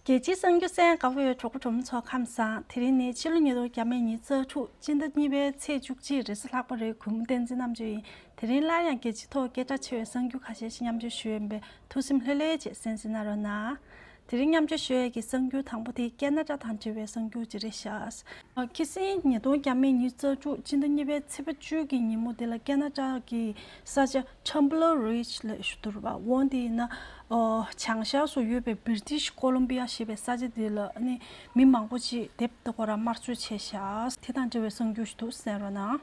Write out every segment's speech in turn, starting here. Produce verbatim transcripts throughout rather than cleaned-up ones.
རྒྱལ་སྤྱིའི་གསར་འགྱུར་གསན་དགའ་པོ་ཡོད་གྲོགས་པོ་གྲོགས་མོ་ཚོ་ཁམས་བཟང་། དེ་རིང་ནི་ཕྱི་ལོ་ཉིས་སྟོང་ཉི་ཤུ་རྩ་དྲུག་སྤྱི་ཟླ་གཉིས་པའི་ཚེས་བཅུ་གཅིག་རེས་གཟའ་ལྷག་པ་རེད། གུས་མོ་བསྟན་འཛིན་རྣམ་དཔྱོད་ཡིན། དེ་རིང་སླར་ཡང་རྒྱལ་སྤྱིའི་ཐོག་སྐད་གྲགས་ཆེ་བའི་གསར་འགྱུར་ཁ་ཤས་ཤིག་མཉམ་སྤྱོད་ཞུ་ཡས་ཡིན་པས་ཐུགས་སེམས་ལྷོད་ལྷོད་བྱས་གསན་གཟིགས་གནང་རོགས་གནང་། དེ་རིང་མཉམ་སྤྱོད་ཞུ་ཡས་ཀྱི་གསར་འགྱུར་དང་པོ་དེ་ཁེ་ན་ཌ་དང་འབྲེལ་བའི་གསར་འགྱུར་ཅིག་རེད་ཤག་ཁ་སང་ཉིས་སྟོང་ཉི་ཤུ་རྩ་དྲུག་སྤྱི་ཟླ་གཉིས་པའི་ཚེས་པ་བཅུ་གི་ཉིན་མོ་དེ་ལ་ཁེ་ན་ཌ་གི་ས་ཆ་Trumpeter Ridge་ལ་ཞུ་དུར་བ་འོང་དེ་ཡིན་ན་བྱང་ཤར་སུ་ཡོད་པའི་British Columbia་ཞེས་པའི་ས་ཆ་དེ་ལ་ནི་མི་མང་པོ་ཅིག་དེབ་ཏུ་ཁོ་རང་དམར་གསོད་བྱས་ཤག་དེ་དང་འབྲེལ་བའི་གསར་འགྱུར་ཞིག་འདུག་གསན་རོགས་གནང་།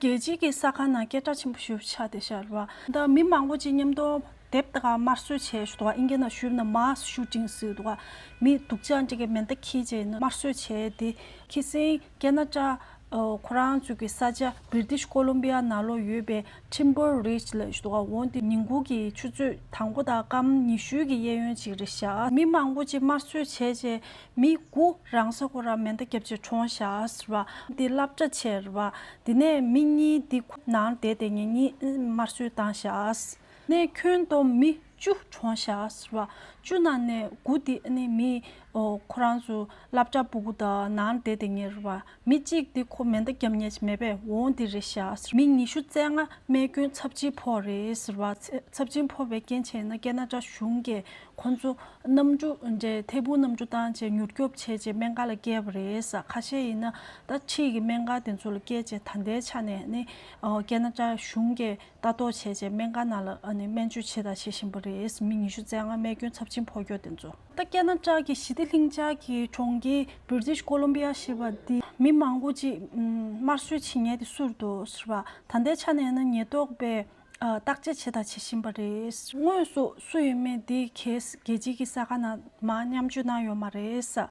རྒྱལ་སྤྱིའི་གི་ས་ཁང་ནང་སྐད་གྲགས་ཆེན་པོ་ཞིག་ཆགས་བསྡད་ཤག་རེད་བ། ད་མི་མང་པོ་ཅིག་མཉམ་དུ་དེབ་ཏུ་ཁ་དམར་གསོད་བྱས་ཞུ་དུ་བ། ཨིན་སྐད་ནང་ཞུས་ན་mass shooting་ཟེར་དུ་བ། མི་སྡུག་ཅག་འདྲ་གི་མེ་མདའ་འཁྱེར་བྱས་ནི་དམར་གསོད་བྱས་དེ་ཁ་སང་ཁེ་ན་ཌ་ཁོ་རང་ཚོའི་གི་ས་ཆ་British Columbia་ནང་ལོགས་ཡོད་པའི་Trumpeter Ridge་ལ་ཞུ་དུ་བ་འོང་དེ་ཉིན་གུང་གི་ཆུ་ཚོད་དང་པོ་དང་སྐར་མ་ཉི་ཤུ་གི་གཡས་གཡོན་ཅིག་རེད་ཤག་མི་མང་པོ་ཅིག་དམར་གསོད་བྱས་རྗེས་མི་དགུ་རང་ས་ཁོ་རང་མེ་མདའ་བརྒྱབ་བྱས་གྲོངས་ཤག་ཟེར་བ། འདི་སློབ་གྲྭ་ཆེ་རེད་བ། དེ་ནས་མི་གཉིས་འདི་ཁོ་ནང་བསྡད་དེ་ངེད་གཉིས་དམར་གསོད་བཏང་ཤག་ནས་ཁྱོན་བསྡོམས་མི་བཅུ་གྲོངས་ཤག་ཟེར་བ། བཅུ་ནང་ནས་དགུ་འདི་ནི་མི་ཨོ་ཁོ་རང་ཚོ་སློབ་གྲྭ་ཕྲུ་གུ་དང་ནང་བསྡད་དེ་ངེད་རེད་བ། མི་གཅིག་འདི་ཁོ་མེ་མདའ་བརྒྱབ་མཁན་ཞིག་མེད་པས་འོང་འདི་རེད་ཤག་མི་ཉི་ཤུ་རྩ་ལྔ་རྨས་སྐྱོན་ཚབས་ཆེན་ཕོག་རེད་ཟེར་བ། ཚབས་ཆེན་ཕོག་པའི་རྐྱེན་བྱས་ན་ཁེ་ན་ཌ་གཞུང་གིས་ཁོ་ཚོ་གནམ་གྲུ་འདྲའི་ཐད་འཕུར་གནམ་གྲུ་བཏང་བྱས་མྱུར་སྐྱོབ་བྱས་བྱས་སྨན་ཁང་ལ་བསྐྱལ་བ་རེད་ཟེར། ཁ་ཤས་ཡིན་ན་ད་འཁྲིས་ཀྱི་སྨན་ཁང་དེ་ཚོ་ལ་བསྐྱལ་བྱས་ད་ལྟའི་ཆ་ནས་ནི་ཨོ་ཁེ་ན་ཌ་གཞུང་གིས་ལྟ་རྟོག་བྱས་བྱས་སྨན་ཁང་ནང་ལ་ཨ་ནི་སྨན་བཅོས་བྱས་དང་བྱེད་བཞིན་པ་རེད། མི་ཉི་ཤུ་རྩ་ལྔ་རྨས་སྐྱོན་ཚབས་ཆེན་ཕོག་རྒྱུ་དེ་ཚོ། ད་ཁེ་ན་ཌ་གི་ཞི་བདེ་ལྷིང་འཇགས་ཀྱི་གྲོང་ཁྱེར་British Columbia་ཞེས་པ་འདི་མི་མང་པོ་ཅིག་དམར་གསོད་བྱེད་མཁན་དེ་སུ་རེད་འདུག་ཟེར་བ། ད་ལྟའི་ཆ་ནས་ན་ཉེན་རྟོག་པས་བརྟག་དཔྱད་བྱས་དང་བྱེད་བཞིན་པ་རེད། དངོས་སུ་སུ་ཡིན་མིན་འདི་གས་རྒྱལ་སྤྱིའི་གི་གསར་ཁང་ནང་མར་མཉམ་སྤྱོད་གནང་ཡོད་མ་རེད།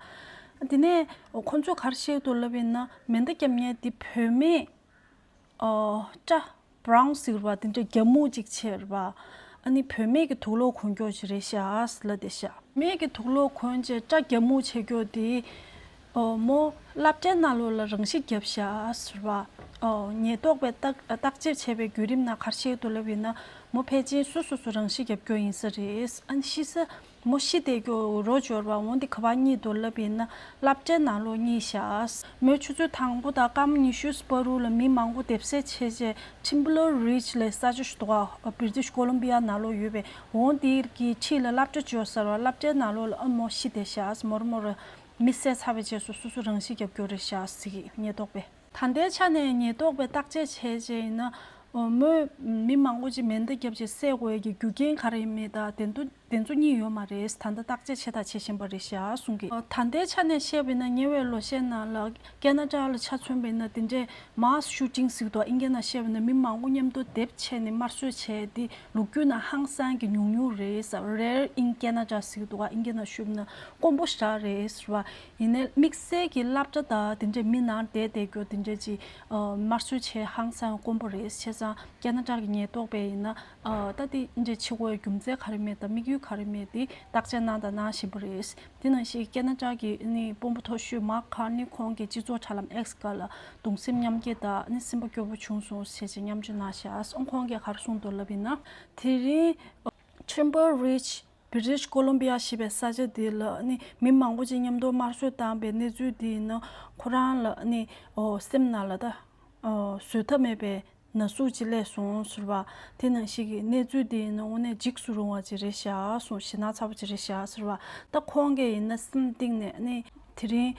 དེ་ནས་ཁོང་ཚོས་ག་རེ་བཤད་འདུག་ལབ་ཡིན་ན་མེ་མདའ་བརྒྱབ་མཁན་འདི་བུད་མེད་སྐྲ་brown་ཟེར་བ་དེ་འདྲ་རྒྱ་སྨུག་ཅིག་ཆེ་རེད་བ། ཨ་ནི་བུད་མེད་ཀྱི་དུག་ལོག་གོན་རྒྱུ་ཅིག་རེད་ཤག་ལབ་བསྡད་ཤག་མེད་ཀྱི་དུག་ལོག་གོན་བྱས་སྐྲ་རྒྱ་སྨུག་བྱེད་རྒྱུ་དེ། ཨོ་མོ་སློབ་གྲྭའི་ནང་ལོགས་ལ་རང་ཤི་བརྒྱབ་ཤག་ཟེར་བ། ཨོ་ཉེན་རྟོག་པས་བརྟག་བརྟག་དཔྱད་བྱས་པའི་བརྒྱུད་རིམ་ནང་ག་རེ་བཤད་འདུག་ལབ་ཡིན་ན་མོ་ཕལ་ཆེར་སོ་སོ་སོ་རང་ཤི་བརྒྱབ་རྒྱུ་ཡིན་ས་རེད། ཨ་ནི་ཤི་ས་མོ་ཤི་བསྡད་རྒྱུ་རོ་འབྱོར་བ་འོང་དེ་ག་པར་རྙེད་འདུག་ལབ་ཡིན་ན་སློབ་གྲྭའི་ནང་ལོགས་རྙེད་ཤག་མོའི་ཆུ་ཚོད་དང་པོ་དང་སྐར་མ་ཉི་ཤུ་བར་དུ་ལ་མི་མང་པོ་དེབ་སེལ་བྱས་རྗེས་Trumpeter Ridge་ལ་ས་ཆ་ཞིག་འདུག་ག British Columbia་ནང་ལོགས་ཡོད་པའི་འོང་དེ་གི་འཁྲིས་ལ་སློབ་གྲྭ་འབྱོར་ཚར་བ། སློབ་གྲྭའི་ནང་ལོགས་ལ་ཨ་མོ་ཤི་བསྡད་ཤག་མོར་མོར་མི་བསད་ཚར་བའི་རྗེས་སུ་སོ་སོ་རང་ཤི་བརྒྱབ་རྒྱུ་རེད་ཤག་ཟེར་གི་ཉེན་རྟོག་པས། ད་ལྟའི་ཆ་ནས་ཉེན་རྟོག་པས་བརྟག་དཔྱད་བྱས་རྗེས་ཡིན་ན་མོས་མི་མང་པོ་ཅིག་མེ་མདའ་བརྒྱབ་བྱས་བསད་དགོས་ཡས་ཀྱི་རྒྱུ་རྐྱེན་ག་རེ་ཡིན་མིན་དང་དེ་ཚོ་དེ་ཚོ་རྙེད་ཡོད་མ་རེད། ད་ལྟ་བརྟག་དཔྱད་བྱས་དང་བྱེད་བཞིན་པ་རེད་ཤག་གསུང་གི། ད་ལྟའི་ཆ་ནས་བཤད་པ་ཡིན་ན་ཉེ་བའི་ལོ་ཤས་ནང་ལ་ཁེ་ན་ཌ་ལ་ཆ་མཚོན་པ་ཡིན་ན་དེ་འདྲའི་mass shooting་ཟེར་འདུག་ཨིན་སྐད་ནང་བཤད་པ་ཡིན་ན་མི་མང་པོ་མཉམ་དུ་དེབ་ཆས་ནས་དམར་གསོད་བྱས་ཏེ་ལོ་རྒྱུས་ནང་ཧང་སང་གི་ཉུང་ཉུང་རེད་ཟེར། Rare in Canada་ཟེར་འདུག་ཨིན་སྐད་ནང་ཞུས་པ་ཡིན་ན་དཀོན་པོ་ཞེ་དྲག་རེད་ཟེར་བ། ཡིན་ནའི་དམིགས་བསལ་གྱི་སློབ་གྲྭ་དང་དེ་འདྲའི་མི་ནང་བསྡད་བསྡད་རྒྱུ་དེ་འདྲ་ཅིག་དམར་གསོད་བྱས་ཧང་སང་དཀོན་པོ་རེད། བྱས་ཙང་ཁེ་ན་ཌ་གི་ཉེན་རྟོག་པས་ཡིན་ན་ད་དེ་འདྲ་བྱེད་དགོས་རྒྱུ་མཚན་ག་རེ་མེད་དང་དམིགས་ཡུལ་ག་རེ་མེད་དེ་བརྟག་དཔྱད་གནང་དང་གནང་བཞིན་པ་རེད། དེ་ནང་བཞིན་ཁེ་ན་ཌ་གི་ནི་དཔོན་པོ་མཐོ་ཤོས་Mark Carney་ཁོང་གིས་སྤྱི་ཚོགས་དྲ་ལམ་X་སྒང་ལ་གདུང་སེམས་མཉམ་སྐྱེད་དང་ནི་སེམས་པ་སྐྱོ་པོ་བྱུང་སོང་ཞེས་བྱས་མཉམ་སྤྱོད་གནང་ཤག་ཁོང་གིས་ག་རེ་གསུངས་འདུག་ལབ་ཡིན་ན་དེ་རིང་Trumpeter Ridge British Columbia་ཞེས་པའི་ས་ཆ་འདི་ལ་ནི་མི་མང་པོ་ཅིག་མཉམ་དུ་དམར་གསོད་བཏང་པའི་གནས་ཚུལ་འདི་ཡིན་ན་ཁོ་རང་ལ་ནི་ཨོ་སེམས་ནང་ལ་ད་ཨོ་བཟོད་ཐབས་མེད་པའི་ན་ཟུག་ཅིག་སླེབས་སོང་ཟེར་བ། དེ་ནང་བཞིན་གྱི་གནས་ཚུལ་འདི་ཡིན་ན་དངོས་གནས་འཇིགས་སུ་རུང་བ་ཅིག་རེད་ཤག་གསུངས། ཞེད་སྣང་ཚ་པོ་ཅིག་རེད་ཤག་ཟེར་བ། ད་ཁོང་གིས་ཡིན་ན་སེམས་གཏིང་ནས་ནི་དེ་རིང་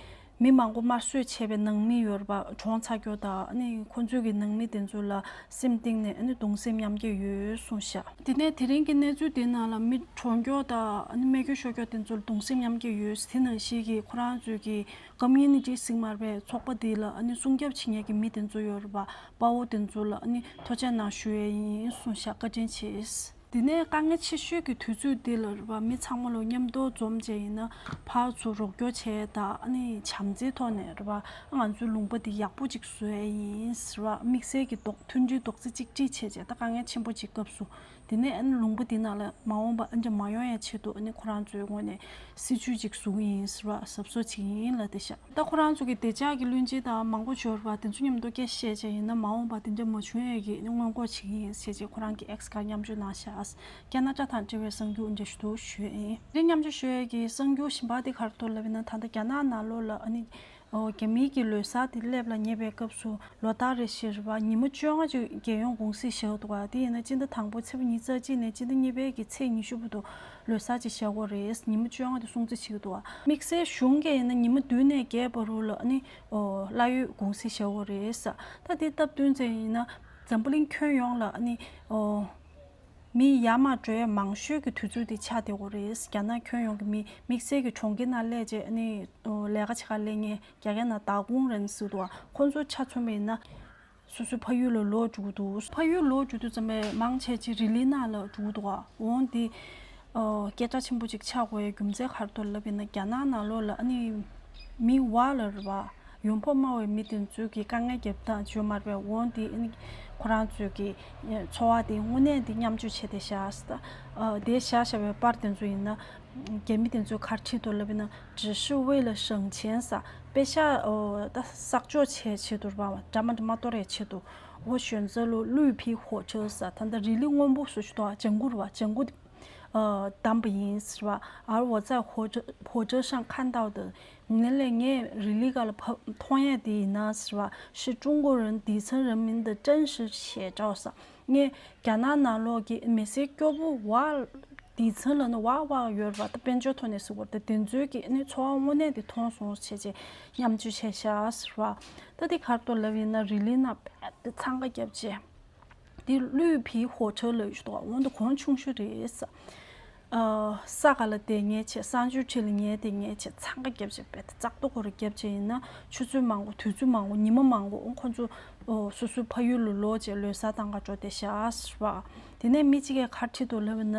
མི་མང་པོ་དམར་གསོད་བྱས་པའི་ནང་མི་ཡོད་རེད་པ། གྲོངས་ཚར་རྒྱུ་དང་ནི་ཁོ་ཚོའི་གི་ནང་མི་དེ་ཚོ་ལ་སེམས་གཏིང་ནས་ནི་གདུང་སེམས་མཉམ་སྐྱེད་ཡོད་གསུངས་ཤག་དེ་ནས་དེ་རིང་གི་གནས་ཚུལ་དེ་ནང་ལ་མི་གྲོངས་རྒྱུ་དང་ནི་རྨས་སྐྱོན་ཤོར་རྒྱུ་དེ་ཚོ་ལ་གདུང་སེམས་མཉམ་སྐྱེད་ཡོད། དེ་ནང་བཞིན་གྱི་ཁོ་རང་ཚོའི་གི་Community་ཟེར་མ་རེད་པས། ཚོགས་པ་འདི་ལ་ཨ་ནི་སྲུང་སྐྱོབ་བྱེད་མཁན་གྱི་མི་དེ་ཚོ་ཡོད་རེད་པ། དཔའ་བོ་དེ་ཚོ་ལ་ཨ་ནི་ཐུགས་རྗེ་གནང་ཞུ་ཡས་ཡིན་གསུངས་ཤག་བཀའ་དྲིན་ཆེ། དེ་ནས་དཀའ་ངལ་ཆེ་ཤོས་ཀྱི་དུས་ཚོད་འདི་ལ་རེད་པ། མི་ཚང་མ་ལོ་མཉམ་དུ་འཛོམས་བྱས་ཡིན་ན་ཕར་ཚུར་རོགས་སྐྱོར་བྱས་དང་ཨ་ནི་བྱམས་བརྩེའི་ཐོག་ནས་རེད་པ། ང་ཚོའི་ལུང་པ་འདི་ཡག་པོ་ཅིག་བཟོ་ཡས་ཡིན་ཟེར་བ། དམིགས་བསལ་གྱི་རྡོག་མཐུན་སྒྲིལ་རྡོག་རྩ་གཅིག་སྒྲིལ་བྱས་བྱས་ད་དཀའ་ངལ་ཆེན་པོ་ཅིག་སྐབས་སུ། དེ་ནས་ཨ་ནི་ལུང་པ་འདི་ནང་ལ་མ་འོངས་པ་ཨ་འདྲ་མ་ཡོང་ཡའི་ཆེད་དུ་ཨ་ནི་ཁོ་རང་ཚོའི་ངོས་ནས་སྲིད་ཇུས་ཅིག་བཟོ་གི་ཡིན་ཟེར་བ་གཟབ་གཟབ་བྱེད་ཀྱི་ཡིན་ལབ་བསྡད་ཤག་ད་ཁོ་རང་ཚོ་གི་བདེ་འཇགས་ཀྱི་བློན་ཆེན་དང་མང་པོ་འབྱོར་བ་དེ་ཚོ་མཉམ་དུ་སྐད་ཆ་བཤད་བྱས་ཡིན་ན་མ་འོངས་པ་དེ་འདྲ་མ་བྱུང་ཡས་ཀྱི་སྔོན་འགོག་བྱེད་ཀྱི་ཡིན་ཟེར་བྱས་ཁོ་རང་གི་ཨེགས་སྒང་མཉམ་སྤྱོད་གནང་ཤག་ཀ་ན་ཌ་དང་འབྲེལ་བའི་གསར་འགྱུར་འདྲ་ཞིག་འདུག་ཞུས་ཡིན། དེ་མཉམ་སྤྱོད་ཞུ་ཡས་ཀྱི་གསར་འགྱུར་གཞན་པ་དེ་ག་རེ་འདུག་ལབ་ཡིན་ན། ད་ལྟ་རྒྱ་ནག་ནང་ལོགས་ལ་ཨ་ནི་ཨོ་རྒྱ་མིའི་གི་ལོ་གསར་དེ་སླེབས་ལ་ཉེ་བའི་སྐབས་སུ་ལོ་ལྟར་རེ་བཞིན་རེད་པ། ཉི་མ་བཅོ་ལྔ་ཅིག་རྒྱལ་ཡོངས་གུང་གསེང་བཞག་འདུག་ག་དེ་ཡིན་ན་སྤྱི་ཟླ་དང་པོ་ཚེས་པ་ཉི་ཤུ་རྩ་གཅིག་ནས་སྤྱི་ཟླ་གཉིས་པའི་གི་ཚེས་ཉི་ཤུ་བར་དུ་ལོ་གསར་ཅིག་བཞག་གི་རེད། ཉི་མ་བཅོ་ལྔ་དེ་སྲུང་བརྩི་བྱེད་ཀྱི་འདུག་ག་དམིགས་བསལ་གཞུང་གིས་ཡིན་ན་ཉི་མ་བདུན་ནས་བརྒྱད་བར་དུ་ལ་ཨ་ནི་ཨོ་གླ་ཡོད་གུང་གསེང་བཞག་གི་རེད། ད་དེ་སྟབས་བསྟུན་བྱས་ཡིན་ན་འཛམ་བུ་གླིང་ཁྱོན་ཡོངས་ལ་ཨ་ནི་ཨོ་མི་ཡར་མར་འགྲོ་ཡ་མང་ཤོས་ཀྱི་དུས་ཚོད་དེ་ཆགས་བསྡད་ཡོད་རེད། རྒྱ་ནག་ཁྱོན་ཡོངས་ཀྱི་མི་དམིགས་བསལ་གྱི་གྲོང་ཁྱེར་ནང་སླེབས་བྱས་ཨ་ནི་ལས་ཀ་བྱེད་གར་སླེབས་མཁན་རྒྱ་སྐད་ནང་打工人ཟེར་འདུག་ག་ཁོང་ཚོ་ཆ་མཚོན་པ་ཡིན་ན་སོ་སོའི་ཕ་ཡུལ་ལ་ལོག་འགྲོ་གི་འདུག་ཕ་ཡུལ་ལོག་འགྲོ་དུས་ཙམ་པས་མང་ཆེ་ཆེ་རི་ལི་ནང་ལ་འགྲོ་གི་འདུག་ག་འོ་དེ་སྐད་གྲགས་ཆེན་པོ་ཅིག་ཆགས་དགོས་ཡའི་རྒྱུ་མཚན་ག་རེ་འདུག་ལབ་ཡིན་ན། རྒྱ་ནག་ནང་ལོགས་ལ་ཨ་ནི་མི་ཝ་ལ་རེད་པ། ཡོང་འབབ་དམའ་བའི་མི་དེ་ཚོའི་གི་དཀའ་ངལ་རྒྱབ་སྟངས་བརྗོད་མ་རེད་པས། འོ་དེ་ཨ་ནི་ཁོ་རང་ཚོའི་གི་འཚོ་བ་དེ་དངོས་གནས་དེ་མཉམ་སྤྱོད་བྱས་ཏེ་བཞག་ས། དེ་བཞག་བཞག་པའི་པར་དེ་ཚོ་ཡིན་ན་རྒྱ་མི་དེ་ཚོས་ག་རེ་བྲིས་འདུག་ལབ་ཡིན་ན། 只是为了省钱ཟེར། པེ་ཤག་ད་གསོག་འཇོག་བྱེད་ཆེད་དུ་རེད་པ། འདྲ་མ་འདྲ་མ་གཏོར་ཡའི་ཆེད་དུ། 我选择了绿皮火车ཟེར། ད་ལྟ་རི་ལི་སྔོན་པོ་བཟོ་ཞིག་འདུག་ལྗང་གུ་རེད་པ། ལྗང་གུ 呃， བདམས་པ་ཡིན་ཟེར་བ། 而我在火车火车上看到的 ངས་ལས་ངས་རི་ལི་སྒང་ལ་ཕ་མཐོང་ཡས་དེ་ཡིན་ན་ཟེར་བ། 是中国人底层人民的真实写照ཟེར། ངས་རྒྱ་ནག་ནང་ལོགས་ཀྱི་མི་སེར་སྐྱོ་པོ་ཝ་底层ལབ་ན་ཝ་ཝ་ཡོད་རེད་པ། ད་དཔལ་འབྱོར་ཐོག་ནས་ཟེར་དགོས་རེད། ད་དེ་ཚོའི་གི་ཨ་ནི་འཚོ་བ་དངོས་གནས་དེ་མཐོང་སོང་བྱས་བྱས་མཉམ་སྤྱོད་བྱས་ཤག་ཟེར་བ། ད་དེ་ག་རེ་འདུག་ལབ་ཡིན་ན་རི་ལི་ནང་རྦད་དེ་འཚང་ཁ་བརྒྱབ་བྱས། དེ་绿皮火车ལབ་ཡོད་འདུག་འོ་འདི་གོང་ཆུང་ཤོས་རེད་ཟེར། ཨ་ས་ག་ལ་བསྡད་མཁན་བྱས། གསང་སྤྱོད་ཁྲི་ལ་ཉལ་བསྡད་མཁན་བྱས། འཚང་ཁ་བརྒྱབ་བྱས་རྦད་དེ་ཙག་ཏོག་ཁོ་ར་བརྒྱབ་བྱས་ཡིན་ན་ཆུ་ཚོད་མང་པོ་དུས་ཚོད་མང་པོ་ཉི་མ་མང་པོ་ཁོ་ཚོ་ཨོ་སོ་སོའི་ཕ་ཡུལ་ལ་ལོག་བྱས་ལོ་གསར་གཏོང་ག་འགྲོ་བསྡད་ཤག་ཟེར་བ། དེ་ནས་མི་གཅིག་གིས་ག་རེ་བྲིས་འདུག་ལབ་ན།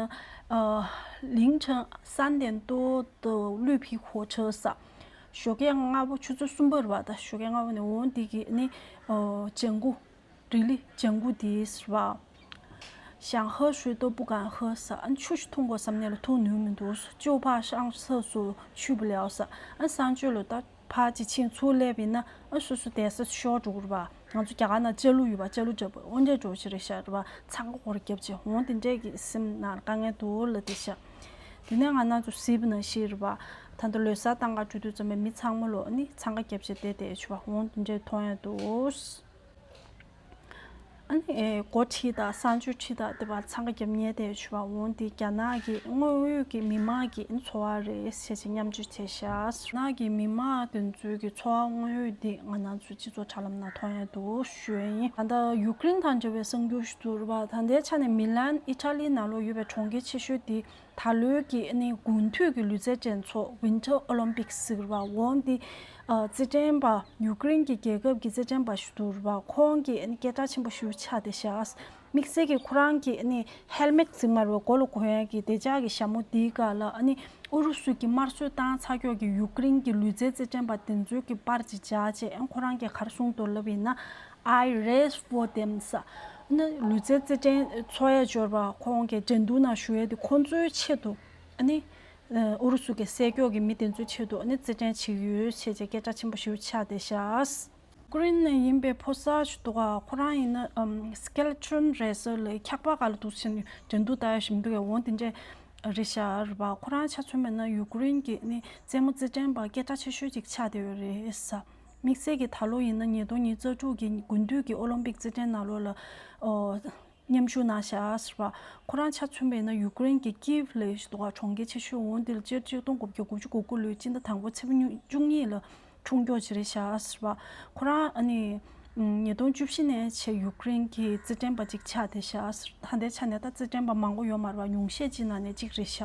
凌晨三点多的绿皮火车ཟེར། ཞོགས་ཀས་སྔ་པོ་ཆུ་ཚོད་གསུམ་པ་རེད་པ། ད་ཞོགས་ཀས་སྔ་པོ་ནས་འོ་འདི་གི་ནི་ཨོ་ལྗང་གུ་རི་ལི་ལྗང་གུ་དེ་ཟེར་བ། 想喝水都不敢喝ཟེར། ཨ་ཆུ་ཞིག་འཐུང་དགོས་བསམ་ནས་ལ་འཐུང་ནུས་མི་འདུག 就怕上厕所去不了ཟེར། ཨ་གསང་སྤྱོད་ལ་ད་ཕར་ཅིག་ཕྱིན་ཚུར་སླེབས་པ་ཡིན་ན་ཨ་སོ་སོ་བསྡད་ས་ཤོར་འགྲོ་གི་རེད་པ། ང་ཚོ་རྒྱ་གར་ནང་ལྕགས་ལུག་ཡོད་པ། ལྕགས་ལུག་འདྲ་པོ་འོ་འདྲས་འགྲོ་ཞིག་རེད་ཤག་རེད་པ། འཚང་ཁ་ཁོ་ར་བརྒྱབ་བྱས་འོ་དེ་འདྲས་ཀྱི་སེམས་ནང་དཀའ་ངལ་འདུག་ལབ་བསྡད་ཤག་དེ་ནས་ང་རང་ཚོ་གཟིགས་པ་ནང་བཞིན་རེད་པ། ད་ལྟ་ལོ་གསར་གཏོང་ག་འགྲོ་དུས་ཙམ་པ་མི་ཚང་མ་ལོ་ཨ་ནི་འཚང་ཁ་བརྒྱབ་བྱས་བསྡད་བསྡད་ཡོད་པ་འོ་དེ་འདྲས་མཐོང་ཡ་འདུག་ཨ་ནི་ཨེ་སྒོ་ཁྲིད་དང་གསང་སྤྱོད་ཁྲིད་དང་དེ་བར་འཚང་ཁ་བརྒྱབ་ཉལ་བསྡད་ཡོད་པ་འོ་འདི་རྒྱ་ནག་གི་དངོས་ཡོད་ཀྱི་མི་མང་གི་འཚོ་བ་རེད་ཟེར་བྱས་མཉམ་སྤྱོད་བྱས་ཤག་རྒྱ་ནག་གི་མི་མང་དེ་ཚོའི་གི་འཚོ་བ་དངོས་ཡོད་འདི་ང་རང་ཚོའི་སྤྱི་ཚོགས་དྲ་ལམ་ནང་མཐོང་ཡ་འདུག་ཞུ་ཡ་ཡིན། ད་ལྟ་ཡུཀ་རེན་དང་འབྲེལ་བའི་གསར་འགྱུར་ཞིག་འདུག་རེད་པ། ད་ལྟའི་ཆ་ནས་མི་ལན་ཨི་ཊ་ལི་ནང་ལོགས་ཡོད་པའི་གྲོང་ཁྱེར་ཆེ་ཤོས་འདི། ད་ལོའི་གི་ཨ་ནི་དགུན་དུས་ཀྱི་ལུས་རྩལ་འགྲན་ཚོགས་Winter Olympics ཟེར་བ་འོ་འདི་ཨ་རྩེད་འགྲན་པ་ཡུཀ་རེན་གྱི་རྒྱལ་ཁབ་ཀྱི་རྩེད་འགྲན་པ་ཞིག་འདུག་རེད་པ། ཁོང་གི་ཨ་ནི་སྐད་གྲགས་ཆེན་པོ་ཞིག་ཆགས་བསྡད་ཤག་དམིགས་བསལ་གྱི་ཁོ་རང་གི་ཨ་ནི་ཧེལ་མེཊ་ཟེར་མ་རེད་པ། མགོ་ལ་གོན་ཡག་གི་བདེ་འཇགས་ཀྱི་ཞྭ་མོ་འདིའི་སྒང་ལ་ཨ་ནི་ཨུ་རུ་སུ་གིས་དམར་གསོད་བཏང་ཚར་ཀྱོག་གི་ཡུཀ་རེན་གྱི་ལུས་རྩལ་རྩེད་འགྲན་པ་དེ་ཚོའི་གི་པར་ཅིག་སྦྱར་བྱས་ཨ་ཁོ་རང་གིས་ག་རེ་གསུངས་འདུག་ལབ་ཡིན་ན། I race for them ཟེར། ཨ་ནི་ལུས་རྩལ་རྩེད་འགྲན་འཚོགས་ཡ་འབྱོར་བ་ཁོང་གི་འགྲན་བསྡུར་ནང་ཞུགས་ཡ་དེ་ཁོང་ཚོའི་ཆེད་དུ་ཨ་ནི་ཨུ་རུ་སུ་གི་བསད་ཀྱོག་གི་མི་དེ་ཚོའི་ཆེད་དུ་ཨ་ནི་རྩེད་འགྲན་བྱེད་ཀྱི་ཡོད་ཅེས་བྱས་སྐད་གྲགས་ཆེན་པོ་ཞིག་ཆགས་བསྡད་ཤག་ཡུཀ་རེན་ནས་ཡིན་པའི་ཕོ་གསར་ཞིག་འདུག་ག་ཁོ་རང་ཡིན་ན་ཨམ་Skeleton Racer ལ་འཁྱག་པ་སྒང་ལ་འདུག་ཕྱིན་ནས་འགྲན་བསྡུར་ལྟ་ཡ་ཞིག་མི་འདུག་གས། འོ་དེ་འདྲས་རེད་ཤག་རེད་པ། ཁོ་རང་ཆ་མཚོན་པ་ཡིན་ན་ཡུཀ་རེན་གྱི་ཨ་ནི་རྩེད་མོ་རྩེད་འགྲན་པ་སྐད་གྲགས་ཆེ་ཤོས་ཅིག་ཆགས་བསྡད་ཡོད་རེད་ཟེར། དམིགས་བསལ་གྱི་ད་ལོ་ཡིན་ན་ཉིས་སྟོང་ཉི་ཤུ་རྩ་དྲུག་གི་དགུན་དུས་ཀྱི་ཨོ་ལིམ་པིག་རྩེད་འགྲན་ནང་ལོགས་ལ་ཨོ་མཉམ་ཞུགས་གནང་ཤག་ཟེར་བ། ཁོ་རང་ཆ་མཚོན་པ་ཡིན་ན་ཡུཀ་རེན་གྱི་ཀིབ་ལབ་ཡག་ཅིག་འདུག་ག་གྲོང་ཁྱེར་ཆེ་ཤོས། འོ་འདི་ལ་སྤྱི་ལོ་གཅིག་སྟོང་དགུ་བརྒྱ་དགུ་བཅུ་གོ་དགུ་ལོའི་སྤྱི་ཟླ་དང་པོ་ཚེས་པ་བཅུ་གཉིས་ལ་འཁྲུངས་ཀྱོག་ཅིག་རེད་ཤག་ཟེར་བ། ཁོ་རང་ཨ་ནི་ཉིས་སྟོང་བཅུ་བཞི་ནས་བྱས་ཡུཀ་རེན་གྱི་རྩེད་འགྲན་པ་ཅིག་ཆགས་བསྡད་ཤག་ཟེར། ད་ལྟའི་ཆ་ནས་ད་རྩེད་འགྲན་པ་མང་པོ་ཡོད་མ་རེད་པ། ཉུང་ཤས་ཅིག་ནང་ནས་གཅིག་རེད་ཤག་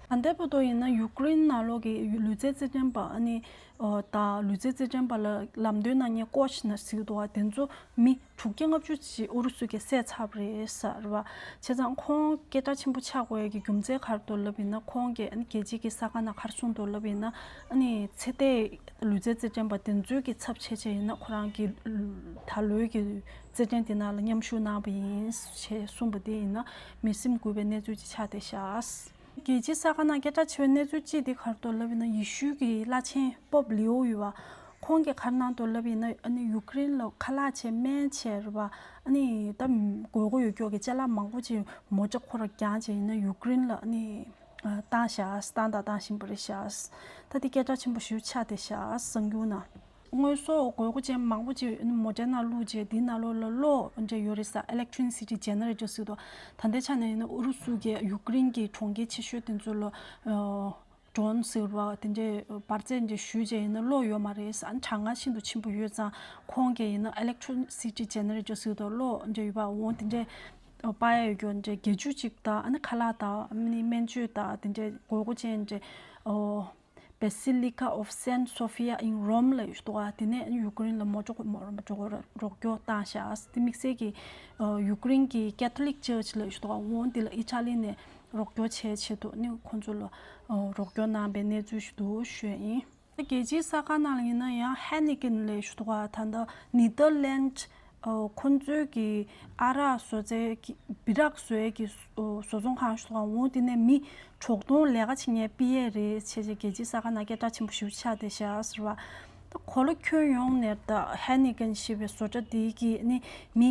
ཟེར། ད་ལྟའི་བར་དུ་ཡིན་ན་ཡུཀ་རེན་ནང་ལོགས་ཀྱི་ལུས་རྩལ་རྩེད་འགྲན་པ་ཨ་ནི། ཨོ་ད་ལུས་རྩལ་རྩེད་འགྲན་པ་ལ་ལམ་སྟོན་གནང་མཁན་ཀོ་ཆི་ཟེར་གྱི་འདུག་ག་དེ་ཚོ་མི་དྲུག་བརྒྱ་ལྔ་བཅུ་ཅིག་ཨུ་རུ་སུ་གིས་བསད་ཚར་བ་རེད་ཟེར་བ། བྱས་ཙང་ཁོང་སྐད་གྲགས་ཆེན་པོ་ཆགས་དགོས་ཡག་གི་རྒྱུ་མཚན་ག་རེ་འདུག་ལབ་ཡིན་ན། ཁོང་གིས་ཨ་ནི་རྒྱལ་སྤྱིའི་གི་གསར་ཁང་ནང་ག་རེ་གསུངས་འདུག་ལབ་ཡིན་ན། ཨ་ནི་ཚེ་འདས་ལུས་རྩལ་རྩེད་འགྲན་པ་དེ་ཚོའི་གི་ཚབ་བྱས་བྱས་ཡིན་ན་ཁོ་རང་གི་ ད་ལོའི་གི་རྩེད་འགྲན་དེ་ནང་ལ་མཉམ་ཞུགས་གནང་བ་ཡིན་ཞེས་གསུངས་པ་དེ་ཡིན་ན་མི་སེམས་འགུལ་བའི་གནས་ཚུལ་ཅིག་ཆགས་བསྡད་ཤག་རྒྱལ་སྤྱིའི་གསར་ཁང་ནང་སྐད་གྲགས་ཆེ་བའི་གནས་ཚུལ་གཅིག་དེ་ག་རེ་འདུག་ལབ་ཡིན་ན། ཡེ་ཤུའི་གི་བླ་ཆེན་པོབ་ལིའོ་ཡོད་པ། ཁོང་གིས་ག་རེ་གནང་འདུག་ལབ་ཡིན་ན། ཨ་ནི་ཡུཀ་རེན་ལ་ཁ་ལག་བྱས་སྨན་བྱས་རེད་པ། ཨ་ནི་ད་དགོས་མཁོ་ཡོད་ཀྱོག་གི་ཅ་ལག་མང་པོ་ཅིག་མོ་ཊ་ཁོ་ར་བརྒྱངས་བྱས་ཡིན་ན་ཡུཀ་རེན་ལ་ཨ་ནི་བཏང་ཤག་བཏང་དང་བཏང་བཞིན་པ་རེད་ཤག་ད་དེ་སྐད་གྲགས་ཆེན་པོ་ཞེ་པོ་ཆགས་བསྡད་ཤག་གསར་འགྱུར་ནང་། དངོས་ཟོག་དགོས་མཁོ་ཅན་མང་པོ་ཅིག་མོ་ཊའི་ནང་བླུགས་རྗེས་དེའི་ནང་ལོགས་ལ་གློག་འདྲ་ཡོད་རེད་ས། Electricity Generator ཟེར་དུས། ད་ལྟའི་ཆ་ནས་ཡིན་ན་ཨུ་རུ་སུ་གིས་ཡུཀ་རེན་གྱི་གྲོང་ཁྱེར་ཆེ་ཤོས་དེ་ཚོ་ལ་ཨ་ཌོན་ཟེར་བ་དེ་འདྲའི་འབར་རྫས་འདྲ་གཞུས་རྗེས་ཡིན་ན་གློག་ཡོད་མ་རེད་ས། གྲང་ངར་ཤིན་ཏུ་ཆེན་པོ་ཡོད་ཙང་ཁོང་གིས་ཡིན་ན་Electricity Generator ཟེར་དུས་གློག་འདྲ་ཡོད་པ་འོང་དེ་འདྲའི་སྤར་ཡ་ཡོད་རྒྱུ་འདྲ་བརྒྱད་ཅུ་ཅིག་དང་། ཨ་ནི་ཁ་ལག་དང་། ཨ་ནི་སྨན་བཅོས་དང་དེ་འདྲའི་དགོས་མཁོ་ཅན་འདྲ་ཨོ། Basilica of Saint Sophia in Rome ལབ་ཡོད་འདུག་ག་དེ་ནས་ཡུཀ་རེན་ལ་མོ་ཊ་མོ་ཊ་རོགས་སྐྱོར་བཏང་ཤག་དེ་དམིགས་བསལ་གྱི་ཨ་ཡུཀ་རེན་གྱི་Catholic Church ལབ་ཡོད་འདུག་ག་འོང་དེ་ལ་ཨི་ཊ་ལི་ནས་རོགས་སྐྱོར་བྱས་ཆེད་དུ་ནི་ཁོང་ཚོ་ལ་ཨ་རོགས་སྐྱོར་གནང་པའི་གནས་ཚུལ་ཞིག་འདུག་ཞུ་ཡ་ཡིན། རྒྱལ་སྤྱིའི་གསར་ཁང་ནང་ལ་ཡིན་ན་ཡང་Heineken ལབ་ཡོད་འདུག་ག་ད་ལྟ་ནེ་དར་ལན་ཨ་ཁོང་ཚོའི་གི་ཨ་རག་བཟོ་རྩལ་གྱི་སྦི་རག་བཟོ་ཡས་ཀྱི་བཟོ་ཚོང་ཁང་ཞིག་འདུག་ག་འོང་དེ་ནས་མི་དྲུག་སྟོང་ལས་ཀ་བྱེད་མཁན་ཕུད་ཡས་རེད་བྱས་བྱས་རྒྱལ་སྤྱིའི་གསར་ཁང་ནང་སྐད་གྲགས་ཆེན་པོ་ཞེ་པོ་ཆགས་བསྡད་ཤག་ཟེར་བ། ད་གོ་ལ་ཁྱོན་ཡོངས་ནས་ད་Heineken ཞེས་པའི་བཟོ་གྲྭ་དེའི་གི་ནི་མི་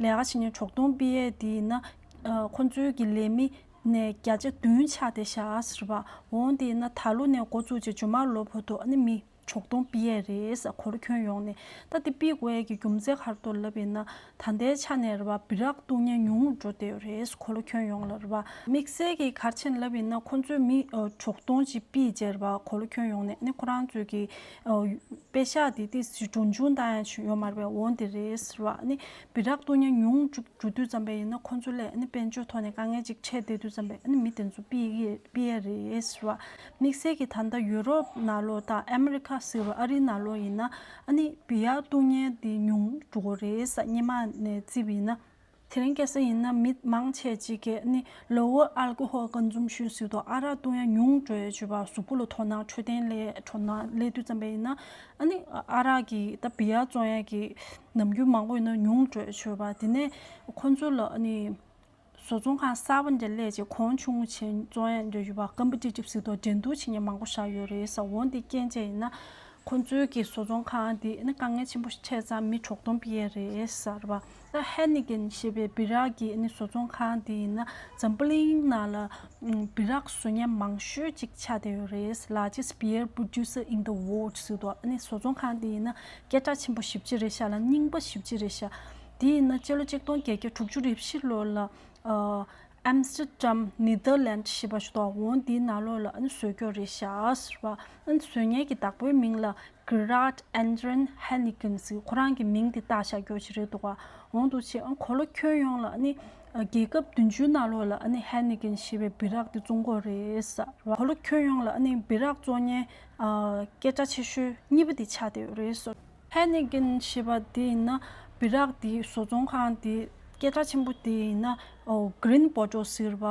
ལས་ཀ་བྱེད་མཁན་དྲུག་སྟོང་ཕུད་ཡས་དེ་ཡིན་ན་ཨ་ཁོང་ཚོའི་གི་ལས་མི་ནས་བརྒྱ་ཆ་བདུན་ཆགས་བསྡད་ཤག་ཟེར་བ། འོང་དེ་ཡིན་ན་ད་ལོ་ནས་འགོ་བཙུགས་བྱས་མཇུག་མ་ལོ་བར་དུ་ཨ་ནི་མི་དྲུག་སྟོང་ཕུད་ཡས་རེད་ས། གོ་ལ་ཁྱོན་ཡོངས་ནས། ད་དེ་ཕུད་དགོས་ཡས་ཀྱི་རྒྱུ་མཚན་ག་རེ་འདུག་ལབ་ཡིན་ན། ད་ལྟའི་ཆ་ནས་རེད་པ། སྦི་རག་བཏུང་མཁན་ཉུང་འགྲོ་བསྡད་ཡོད་རེད། གོ་ལ་ཁྱོན་ཡོངས་ལ་རེད་པ། དམིགས་བསལ་གྱི་ག་རེ་བྱས་ནས་ལབ་ཡིན་ན། ཁོང་ཚོས་མི་ཨ་དྲུག་སྟོང་ཅིག་ཕུད་བྱས་རེད་པ། གོ་ལ་ཁྱོན་ཡོངས་ནས་ནི་ཁོ་རང་ཚོས་ཀྱི་ཨ་པེ་ཤག་དེ་ཏོག་ཙམ་གྲོན་ཆུང་བཏང་ཡ་ཅིག་ཡོད་མ་རེད་པས། འོང་དེ་རེད་ཟེར་བ། ནི་སྦི་རག་བཏུང་མཁན་ཉུང་འགྲོ་འགྲོ་དུས་ཙམ་པ་ཡིན་ན། ཁོང་ཚོ་ལ་ནི་དཔལ་འབྱོར་ཐོག་ནས་དཀའ་ངལ་ཅིག་འཕྲད་བསྡད་དུས་ཙམ་པ་ནི་མི་དེ་ཚོ་ཕུད་ཡས་ཕུད་ཡས་རེད་ཟེར་བ། དམིགས་བསལ་གྱི་ད་ལྟ་ཡུ་རོབ་ནང་ལོགས་དང་ཨ་མི་རི་ཀ་ཟེར་བ་ཨ་རིའི་ནང་ལོགས་ཡིན་ན། ཨ་ནི་སྦི་ཡར་བཏུང་མཁན་དེ་ཉུང་འགྲོ་གི་རེད་ས། སྔོན་མ་ནས་བརྩིས་པ་ཡིན་ན། དེ་རིང་ཁ་སང་ཡིན་ན་མི་མང་ཆེ་ཅིག་གིས་ནི་lower alcohol consumption ཟེར་དུས། ཨ་རག་བཏུང་ཡ་ཉུང་འགྲོ་ཡ་བྱས་པ། གཟུགས་པོ་ལ་དོ་སྣང་འཕྲོད་བསྟེན་ལ་དོ་སྣང་སླེབས་དུས་ཙམ་པ་ཡིན་ན། ཨ་ནི་ཨ་རག་གི་ད་སྦི་ཡར་བཙོང་ཡ་གི་ནམ་རྒྱུན་མང་པོ་ཡིན་ན་ཉུང་འགྲོ་ཡ་བྱས་པ། དེ་ནས་ཁོང་ཚོ་ལ་ཨ་ནི་བཟོ་ཚོང་ཁང་གསར་པ་འདྲ་སླེབས་བྱས་གོང་ཆུང་ངུ་བྱས་བཙོང་ཡ་འདྲ་ཡོད་པ། competitive ཟེར་དུས་འགྲན་བསྡུར་བྱེད་མཁན་མང་པོ་ཞིག་ཡོད་རེད་ས། འོ་འདི་རྐྱེན་བྱས་ཡིན་ན་ཁོང་ཚོའི་གི་བཟོ་ཚོང་ཁང་འདི་ནི་དཀའ་ངལ་ཆེན་པོ་ཞིག་འཕྲད་ཙང་མི་དྲུག་སྟོང་ཕུད་ཡས་རེད་ཟེར་བ། ད་Heineken ཞེས་པའི་སྦི་རག་གི་ནི་བཟོ་ཚོང་ཁང་འདི་ཡིན་ན་འཛམ་བུ་གླིང་ནང་ལ་ཨ་སྦི་རག་བཟོ་མཁན་མང་ཤོས་ཅིག་ཆགས་བསྡད་ཡོད་རེད། Largest beer producer in the world ཟེར་དུས་ཨ་ནི་བཟོ་ཚོང་ཁང་འདི་ཡིན་ན་སྐད་གྲགས་ཆེན་པོ་ཞེ་པོ་ཅིག་རེད་ཤག་ལ། རྙིང་པ་ཞེ་པོ་ཅིག་རེད་ཤག་དེ་ཡིན་ན་སྤྱི་ལོ་ཆིག་སྟོང་བརྒྱད་བརྒྱ་དྲུག་ཅུ་རེ་བཞི་ལོ་ལ་ཨ་ཨམ་སི་ཊར་ཌམ་ནེ་དར་ལན་ཌི་ཞེས་པ་ཞིག་འདུག་འོ་འདིའི་ནང་ལོགས་ལ་ཨ་ནི་བཟོས་ཀྱོག་རེད་ཤག་ཟེར་བ། ཨ་ནི་བཟོ་མཁན་གྱི་བདག་པོའི་མིང་ལ་Gerard André Heineken ཟེར། ཁོ་རང་གི་མིང་དེ་བཏགས་བཞག་ཀྱོག་ཅིག་རེད་འདུག་ག་འོ་འདུག་བྱས། ཨ་གོ་ལ་ཁྱོན་ཡོངས་ལ་ཨ་ནི་ཨ་རྒྱལ་ཁབ་བདུན་ཅུའི་ནང་ལོགས་ལ་ཨ་ནི་Heineken ཞེས་པའི་སྦི་རག་དེ་བཙོང་གི་ཡོད་རེད་ཟེར་བ། གོ་ལ་ཁྱོན་ཡོངས་ལ་ཨ་ནི་སྦི་རག་བཙོང་མཁན་ཨ་སྐད་གྲགས་ཆེ་ཤོས་གཉིས་པ་དེ་ཆགས་བསྡད་ཡོད་རེད་ཟེར། Heineken ཞེས་པ་དེ་ཡིན་ན་སྦི་རག་དེ་བཟོ་ཚོང་ཁང་དེ་སྐད་གྲགས་ཆེན་པོ་དེ་ཡིན་ན་ཨོ་Green Bottle ཟེར་བ།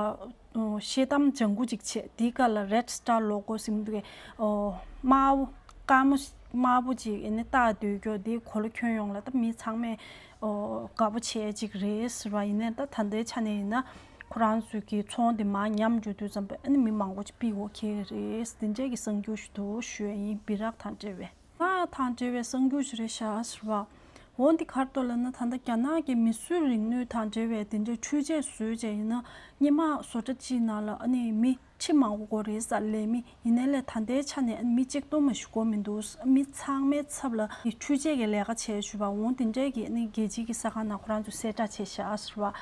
ཨོ་ཤེལ་དམ་ལྗང་གུ་ཅིག་བྱས། དེའི་སྒང་ལ་Red Star logo ཟེར་མི་འདུག་གས། ཨོ་དམར་པོ་དཀར་མོ་དམར་པོ་ཅིག་ཨ་ནི་བཏགས་སྡོད་ཀྱོག་དེ་གོ་ལ་ཁྱོན་ཡོངས་ལ་ད་མི་ཚང་མས་ཨོ་དགའ་པོ་བྱས་ཅིག་རེད་ཟེར་བ། ཡིན་ནའི་ད་ད་ལྟའི་ཆ་ནས་ཡིན་ན་ཁོ་རང་ཚོའི་གི་ཚོང་དེ་མར་ཉམས་འགྲོ་དུས་ཙམ་པ་ཨ་ནི་མི་མང་པོ་ཅིག་ཕུད་དགོས་ཁེལ་རེད། དེ་འདྲའི་གི་གསར་འགྱུར་ཞིག་འདུག་ཞུ་ཡ་ཡིན། སྦི་རག་དང་འབྲེལ་བའི། ང་དང་འབྲེལ་བའི་གསར་འགྱུར་ཞིག་རེད་ཤག་ཟེར་བ། འོ་འདི་ག་རེ་འདུག་ལབ་ན། ད་ལྟ་རྒྱ་ནག་གི་མིས་བཟོས་རིག་ནུས་དང་འབྲེལ་བའི་དེ་འདྲའི་འཕྲུལ་ཆས་བཟོས་བྱས་ཡིན་ན། སྔོན་མ་བཟོ་གྲྭ་གཅིག་ནང་ལ་ཨ་ནི་མི་ཁྲི་མང་པོ་དགོས་རེད་ས། ལས་མི། ཡིན་ནའི་ལས་ད་ལྟའི་ཆ་ནས་ཨ་ནི་མི་གཅིག་སྟོང་མ་ཞིག་དགོས་མི་འདུག་མི་ཚང་མའི་ཚབ་ལ་འཕྲུལ་ཆས་ཀྱི་ལས་ཀ་བྱས་བྱུང་བ། འོ་དེ་འདྲའི་གི་ཨ་ནི་རྒྱལ་སྤྱིའི་གི་གསར་ཁང་ནང་ཁོ་རང་ཚོས་གསལ་བསྒྲགས་བྱས་ཤག་ཟེར་བ།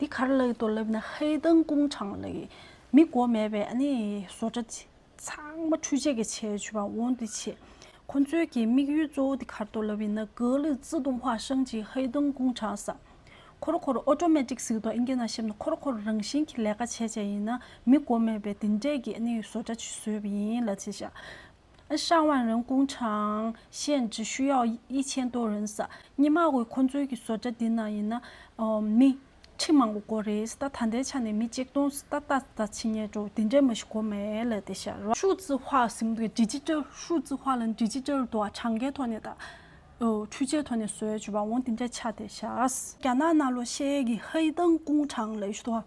འདི་ག་རེ་ལབ་ཀྱི་འདུག་ལབ་ན།黑灯工厂ལབ་ཀྱི་མི་དགོས་མེད་པའི་ཨ་ནི་བཟོ་གྲྭ་ཚང་མ་འཕྲུལ་ཆས་ཀྱིས་བྱས་བྱུང་བ། འོ་འདི་བྱས། ཁོ་ཚོའི་གི་དམིགས་ཡུལ་གཙོ་བོ་འདི་ག་རེ་འདུག་ལབ་ཡིན་ན། 格力自动化升级黑灯工厂ཟེར། ཁོ་རང་ཁོ་རང་ཨོ་ཊོ་མེ་ཊིག་ཟེར་གྱི་འདུག་ཨིན་སྐད་ནང་བཤད་ན། ཁོ་རང་ཁོ་རང་རང་བཞིན་གྱིས་ལས་ཀ་བྱས་བྱས་ཡིན་ན་མི་དགོས་མེད་པའི་དེ་འདྲས་ཀྱི་ཨ་ནི་བཟོ་གྲྭ་ཅིག་བཟོས་པ་ཡིན་ལབ་བྱས་ཤག 上万人工厂限制需要一千多人ཟེར། སྔོན་མ་གི་ཁོ་ཚོའི་གི་བཟོ་གྲྭ་འདི་ནང་ཡིན་ན་ཨོ་མི་ཁྲི་མང་པོ་དགོས་རེད། ད་ད་ལྟའི་ཆ་ནས་མི་གཅིག་སྟོང་ད་ལྟ་ད་ཕྱི་ཉིན་འགྲོ་དེ་འདྲས་མ་ཞིག་དགོས་མེད་ལབ་བསྡད་ཤག 数字化ཟེར་གྱི་འདུག ดิจิทัล 数字化ལ་digital འདུག་ག་གྲངས་ཀའི་ཐོག་ནས་ད། འཕྲུལ་ཆས་ཐོག་ནས་བཟོས་བྱས་པ་འོ་དེ་འདྲ་ཆགས་བསྡད་ཤག་རྒྱ་ནག་ནང་ལོགས་བཤད་ཡས་ཀྱི་黑灯工厂ལབ་ཡས་ཞིག་འདུག་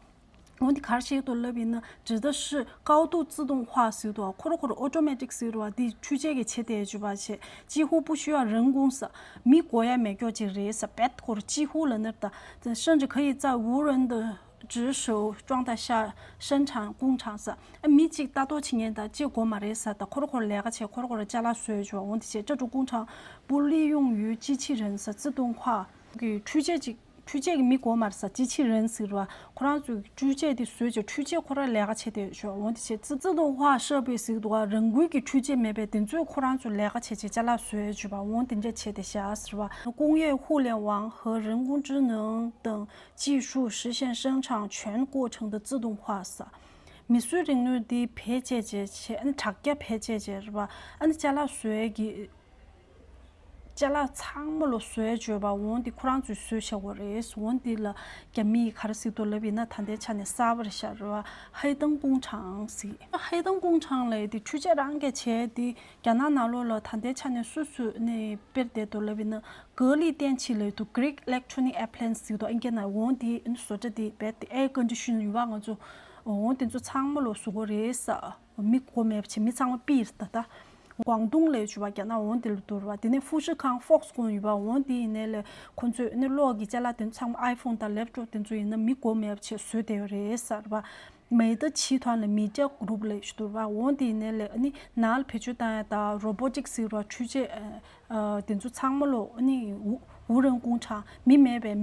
འོ་འདི་ག་རེ་བཤད་ཀྱི་འདུག་ལབ་ཡིན་ན། 指的是高度自动化ཟེར་གྱི་འདུག་ཁོ་ར་ཁོ་ར་automatic ཟེར་བ་འདི་འཕྲུལ་ཆས་ཀྱིས་བྱེད་བསྡད་བྱས་པ་བྱས། 几乎不需要人工ཟེར། མི་དགོས་ཡ་མེད་ཀྱོག་ཅིག་རེད་ཟེར། 别的ཁོ་ར几乎ལབ་ན་ད་甚至可以在无人的 指手装得下生产工厂ཟེར། ཨ་མི་གཅིག་ལྟ་རྟོག་བྱེད་མཁན་དང་གཅིག་དགོས་མ་རེད་ཟེར། ད་ཁོ་ར་ཁོ་ར་ལས་ཀ་བྱས། ཁོ་ར་ཁོ་ར་ཅ་ལག་བཟོས་བྱས་པ་འོ་འདི་བྱས། 这种工厂不利用于机器人ཟེར། 自动化གི་འཕྲུལ་ཆས་ཅིག་འཕྲུལ་ཆས་ཀྱི་མི་དགོས་མ་རེད་ཟེར། 机器人ཟེར་བ་ཁོ་རང་ཚོས་འཕྲུལ་ཆས་དེ་བཟོས་བྱས་འཕྲུལ་ཆས་ཁོ་ར་ལས་ཀ་བྱེད་བསྡད་བྱས་པ་འོ་འདི་བྱས། 自动化设备ཟེར་གྱི་འདུག་རང་འགུལ་གྱི་འཕྲུལ་ཆས་མེད་པའི་དེ་ཚོས་ཁོ་རང་ཚོས་ལས་ཀ་བྱས་བྱས་ཅ་ལག་བཟོས་བྱས་པ་འོ་དེ་འདྲ་བྱས་བསྡད་ཤག་ཟེར་བ། 工业互联网和人工智能等 技术实现生产全过程的自动化ཟེར། མིག་ཟུར་རིག་ནུས་འདི་བེད་སྤྱད་བྱས་བྱས། ཨ་ནི་དྲ་རྒྱ་བེད་སྤྱད་བྱས་རེད་པ། ཨ་ནི་ཅ་ལག་བཟོ་ཡས་ཀྱི་ཅ་ལག་ཚང་མ་ལོ་བཟོས་བྱས་པ་འོ་འདི་ཁོ་རང་ཚོས་བཟོས་བྱས་པ་རེད། འོ་འདི་ལ་རྒྱ་མིས་ག་རེ་ཟེར་གྱི་འདུག་ལབ་ཡིན་ན། ད་ལྟའི་ཆ་ནས་གསར་པ་རེད་ཤག་རེད་པ། 黑灯工厂ཟེར། 黑灯工厂ལབ་ཡས་འདི་འཕྲུལ་ཆས་རང་གིས་བྱས་ཏེ་རྒྱ་ནག་ནང་ལོགས་ལ་ད་ལྟའི་ཆ་ནས་སུ་སུ་ནས་སྤེལ་བསྡད་འདུག་ལབ་ཡིན་ན། 格力电器ལབ་ཡས་འདུག Great Electronic Appliance ཟེར་གྱི་འདུག་ཨིན་སྐད་ནང་། འོ་འདི་ཨ་ནི་བཟོ་གྲྭ་འདི་རྦད་དེ་air condition ཡོད་པ་ང་ཚོ་འོ་དེ་ཚོ་ཚང་མ་ལོ་བཟོ་གི་རེད་ཟེར། མི་དགོས་མེད་པ་བྱས། མི་ཚང་མ་ཕྱིར་ད་ལྟ་ཀོང་ཏུང་ལབ་ཡས་བྱས་པ་རྒྱ་ནག་འོ་དེ་ལ་འདུག་རེད་པ། དེ་ནས་富士康Foxconn ཡོད་པ་འོ་དེ་ཡིན་ནའི་ལས་ཁོ་ཚོས་ཨ་ནི་གློག་གི་ཅ་ལག་དེ་ཚོ་ཚང་མ་iPhone དང་laptop དེ་ཚོ་ཡིན་ན་མི་དགོས་མེད་པ་བྱས་བཟོས་བསྡད་ཡོད་རེད་ཟེར་བ། 美的集团ལ་མེ་ཏྲ་གུ་རུབ་ལབ་ཡས་འདུག་རེད་པ། འོ་དེ་ཡིན་ནའི་ལས་ཨ་ནི་ནང་ལ་བེད་སྤྱོད་བཏང་ཡས་དང་robotics ཟེར་བ་འཕྲུལ་ཆས་ཨ་དེ་ཚོ་ཚང་མ་ལོ་ཨ་ནི་无人工厂མི་མེད་པའི་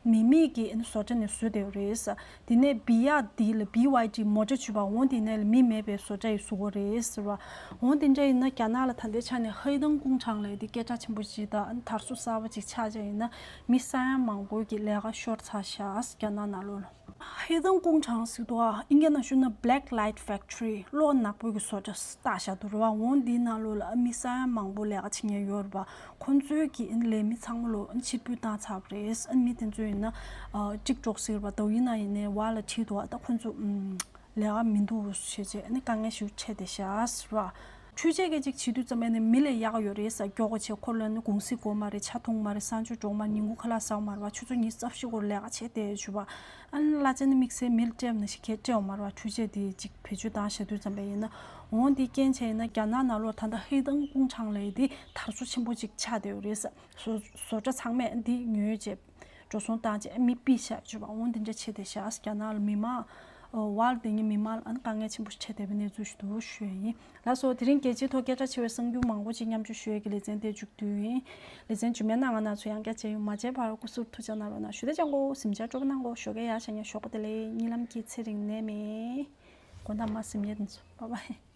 མི་མེད་ཀྱི་ཨ་ནི་བཟོ་གྲྭ་ནས་བཟོས་བསྡད་ཡོད་རེད་ཟེར། དེ་ནས་比亚迪ལ་BYD མོ་ཊ་བྱས་པ་འོ་དེ་ནས་ལ་མི་མེད་པའི་བཟོ་གྲྭ་ཡིས་བཟོ་གི་རེད་ཟེར་བ། འོ་དེ་འདྲ་ཡིན་ན་རྒྱ་ནག་ལ་ད་ལྟའི་ཆ་ནས་黑灯工厂ལབ་ཡས་དེ་སྐད་གྲགས་ཆེན་པོ་ཅིག་དང་ཨ་ནི་དར་སྲོལ་གསར་པ་ཅིག་ཆགས་བྱས་ཡིན་ན་མི་ས་ཡ་མང་པོ་གི་ལས་ཀ་ཤོར་ཚར་ཤག་རྒྱ་ནག་ནང་ལོགས་ལ། 黑灯工厂ཟེར་གྱི་འདུག་ཨིན་སྐད་ནང་ཞུས་ན་black light factory གློག་ནག་པོའི་གི་བཟོ་གྲྭ་བཏགས་བཞག་འདུག་རེད་པ། འོ་འདིའི་ནང་ལོགས་ལ་ཨ་མི་ས་ཡ་མང་པོ་ལས་ཀ་བྱེད་མཁན་ཡོད་རེད་པ། ཁོང་ཚོའི་གི་ཨ་ནི་ལས་མི་ཚང་མ་ལོ་ཨ་ནི་ཕྱིར་འབུད་བཏང་ཚར་བ་རེད། ཨ་ནི་མི་དེ་ཚོ་ཡིན་ན་ཨ་ཀྲིག་ཀྲོག་ཟེར་བ་ཏོག་དབྱིབས་ནང་ཡིན་ནའི་བར་ལ་བྲིས་འདུག་ཨ་ད་ཁོང་ཚོ་ཨམ་ལས་ཀ་མི་འདུག་ཟེར་བྱས་ཨ་ནི་དཀའ་ངལ་ཞིག་འཕྲད་བསྡད་ཤག་ཟེར་བ། འཕྲུལ་ཆས་སྐད་ཅིག་བྱེད་དུས་ཙམ་པ་ནས་མི་ལས་ཡག་ཡོད་རེད་ཟེར་མགྱོགས་པོ་བྱས། ཁོ་ལ་ནི་གུང་སེང་དགོས་མ་རེད། ཆ་འཐུང་མ་རེད། གསང་སྤྱོད་འགྲོ་མ་རེད། ཉིན་གུང་ཁ་ལག་ཟ་མ་རེད་པ། ཆུ་ཚོད་ཉི་ཤུ་རྩ་བཞི་སྐོར་ལས་ཀ་བྱས་བསྡད་བྱས་པ། ཨ་ནི་གླ་ཆ་ནི་དམིགས་བསལ་མི་ལ་སྤྲད་པ་ནང་བཞིན་གས་སྤྲད་ཡོད་མ་རེད་པ། འཕྲུལ་ཆས་དེ་ཅིག་བེད་སྤྱོད་བཏང་བྱས་དུས་ཙམ་པ་ཡིན་ན། འོ་འདི་རྐྱེན་བྱས་ཡིན་ན་རྒྱ་ནག་ནང་ལོགས་ད་ལྟ་黑灯工厂ལབ་ཡས་དེ་དར་སྲོལ་ཆེན་པོ་ཅིག་ཆགས་བསྡད་ཡོད་རེད་ཟེར། བཟོ་བཟོ་གྲྭ་ཚང་མས་འདི་ཉོས་བྱས་འགྲོ་སོང་བཏང་བྱས་མི་ཕྱིར་བཞག་བྱས་པ་འོ་འདི་འདྲ་བྱས་བསྡད་ཤག་རྒྱ་ནག་ལ་མི་མང་ཨོ་བར་དེ་ཉིད་མི་མང་ལ་ཨ་ནི་དཀའ་ངལ་ཆེན་པོ་ཞིག་འཕྲད་བསྡད་པའི་གནས་ཚུལ་ཞིག་འདུག་ཞུ་ཡས་ཡིན། ལགས་སོ། དེ་རིང་རྒྱལ་སྤྱིའི་ཐོག་སྐད་གྲགས་ཆེ་བའི་གསར་འགྱུར་མང་པོ་ཅིག་མཉམ་སྤྱོད་ཞུ་ཡས་ཀྱི་ལེ་ཚན་དེ་མཇུག་བསྡུས་ཡིན། ལེ་ཚན་རྗེས་མའི་ནང་ང་ང་ཚོ་ཡང་བསྐྱར་མཇལ་ཡོང་། མ་མཇལ་བར་སྐུ་གཟུགས་ཐུགས་ཅག་གནང་རོགས་གནང་། ཞུ་བདེ་ཅང་གོ་གཟིམ་འཇག་སྤྲོ་པོ་གནང་གོ་ཞོགས་ཀས་ཡར་ཤར་ཉིན་ཞོགས་པ་བདེ་ལེགས། གཉིད་ལམ་གྱི་ཚེ་རིང་ནད་མེད། དགོང་དག་མ་གཟིམ་ཡས་དེ་ཚོ། Bye bye།